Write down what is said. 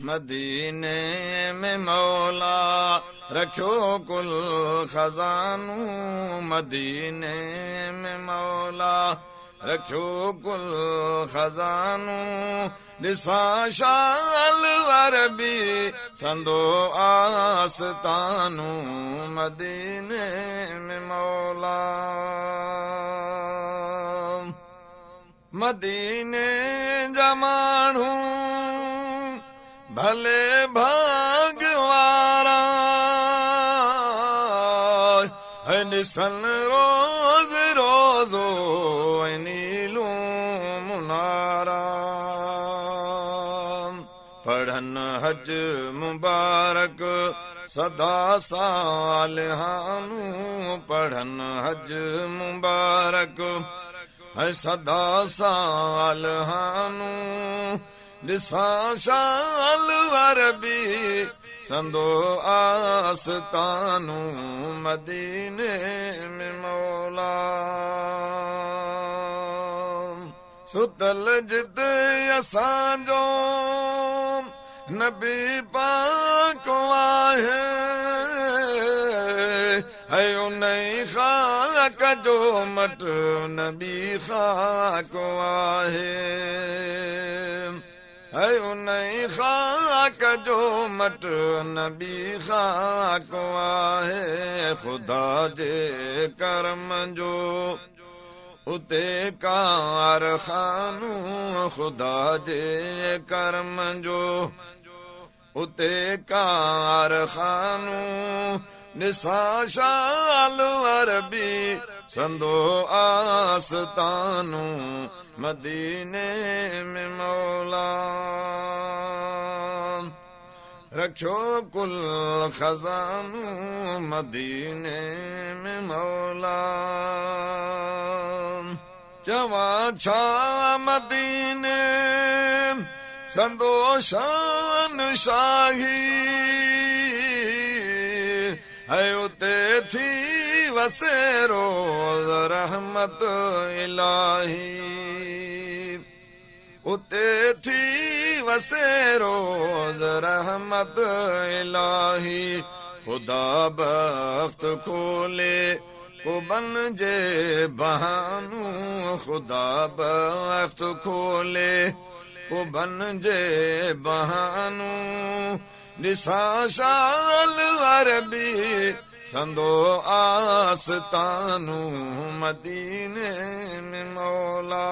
مديني ۾ مولا رکيو ڪل خزانو، مديني ۾ مولا رکيو ڪل خزانو، ڏسان شال وربي سندو آستانو، مديني ۾ مولا. مديني جا ماڻهو ڀلي ڀاڳ وارا، ۽ ڏسن روز روزو ۽ نيلون منارا، پڙهن حج مبارڪ سدا صالحانو، پڙهن حج مبارڪ ۽ سدا صالحانو، ڏسان شال عربي سندو آستانو، مديني ۾ مولا. ستل جت اسان جو نبي پاڪ آهي، ۽ انهي خاڪ جو مٽ نبي خاڪ آهي، ۽ انهي خاڪ جو مٽ نبي خاڪ آهي. خدا جي ڪرم جو اتي ڪارخانو، خدا جي ڪرم جو اتي ڪارخانو، ڏسان شال عربي سندو آستانو، مديني ۾ مولا رکيو ڪل خزانو، مديني ۾ مولا. چوان ڇا مديني سندو شان شاهي، ۽ اتي ٿي وسي روز رحمت الاهي، اتي ٿي وسي روز رحمت الاهي. خدا بخت کولي قبن جي بهانو، خدا بخت کولي قبن جي بهانو، ڏسان شال عربي سندو آستانو، مديني ۾ مولا.